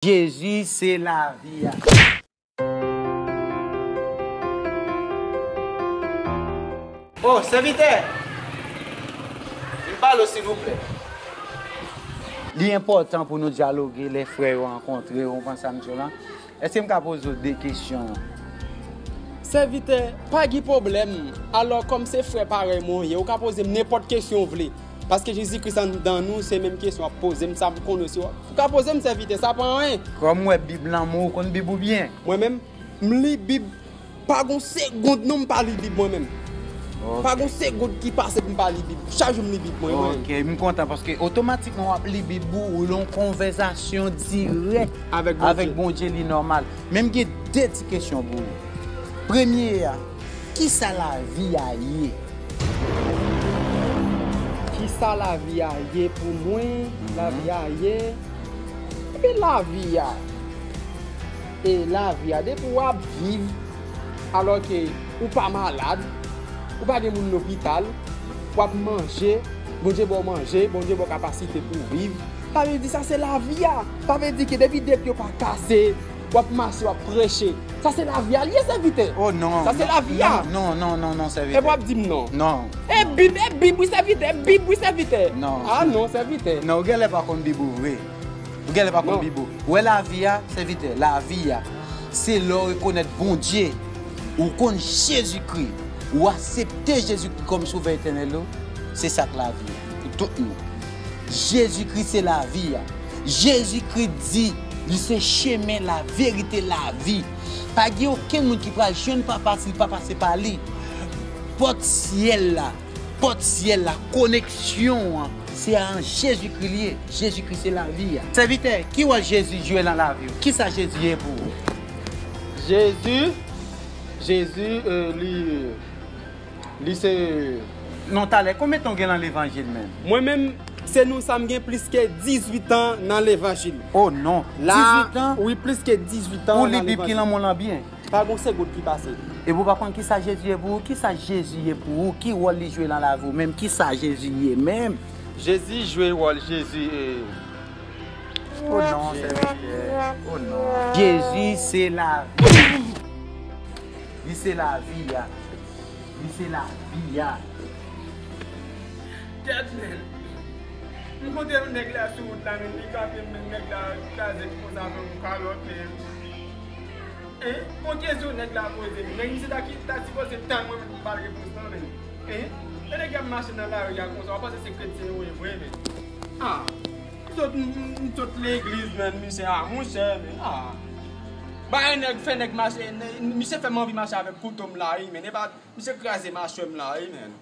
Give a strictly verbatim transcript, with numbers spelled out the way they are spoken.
Jezi se lavi a. Oh, sèvitè! Vin pale w, silvouplè. Li enpòtan pou nou dyaloge lè frè yo rankontre, ou konprann sa m di w lan? Èske m ka poze w de kesyon? Sèvitè, pa gen pwoblèm. Alò, kòm se frè parèy mwen w ye, ou ka poze m nenpòt kesyon w vle. Paske Jezi Kris anndan nou, se menm kesyon w ap poze m, sa m konnen si w ap, ou ka poze m, sèvitè, sa pa anyen. Kòm m wè Bib lan men w, ou konn Bib ou byen? Mwen menm, m li Bib, pa gon segond non m pa li Bib mwen menm. Ok. Pa gon segond ki pase pou m pa li Bib. Chak jou m li Bib mwen, mwen menm. Ok, m kontan paske otomatikman w ap li Bib ou, ou lan yon konvèsasyon dirèk avèk Bondye. Avèk Bondye, li nòmal. Men m gen de ti kesyon pou ou. Premye a, kisa lavi a ye? Kisa lavi a ye pou mwen? Mhm. Lavi a ye, epi lavi a, e lavi a, depi w ap viv, alò ke ou pa malad, ou pa gen moun lopital, w ap manje, Bondye ba w manje, Bondye ba w kapasite pou w viv. Sa vle di sa se lavi a. Sa vle di ke depi de pye w pa kase, w ap mache, w ap preche. Sa se lavi a l ye, sèvitè. Oh non, sa se lavi a. Non, non, non, non, sèvitè. Epi w ap di m non. Non. E Bib, e Bib wi, sèvitè, e Bib wi, sèvitè. Non. Ah non, sèvitè. Non, ou genlè pa konn Bib ou vre. Ou genlè pa konn Bib ou. Ou wè lavi a, sèvitè, lavi a, se lè w rekonèt Bondye, ou konn Jezikri, ou aksepte Jezikri kòm Sovè etènèl ou, se sa k lavi a, pou tout nou. Jezikri se lavi a. Jezikri di, li se chemen, laverite, lavi. Pa gen okenn moun ki pral jwenn Papa si l pa pase pa li. Pòt syèl la, pòt syèl la, koneksyon an, se an Jezikri l ye. Jezikri se lavi a. Sèvitè, ki wòl Jezi jwe lan lavi w? Kisa Jezi ye pou ou? Jezi, Jezi, e, li, li se... Non, talè, konbyen tan w gen lan levanjil menm? Mwen menm, se nou sa m gen plis ke dizuit an nan levanjil. Oh non, dizuit an? Wi, plis ke dizuit an nan levanjil. Ou li Bib ki lan men w lan byen? Pa gon segond ki pase. Epi w pa konn kisa Jezi ye pou ou? Kisa Jezi ye pou ou? Ki wòl li jwe lan lavi w menm? Kisa Jezi ye menm? Jezi jwe wòl Jezi, e... Oh non, sèvitè. Oh non. Jezi se lavi. Li se lavi a. Li se lavi a. Gad, men. M kontre yon nèg la sou wout la, men li frape m, men nèg la kraze m konsa avè yon kalòt, men. Hein? Bon, kesyon nèg la poze m. Nèg misye ta ki, ta sipoze tann mwen pou m ba l repons lan, men. Hein? E nèg y ap mache nan lari a konsa, w ap panse se kretyen yo ye vre, men. Ah! M sot, m, m, m sot legliz, men, misye, ah, monchè, men, ah! Bay nèg, fè nèg mache, nè-, misye fè m anvi mache avèk kouto m la, wi, men, e pa, misye kraze machwè m la, wi, men.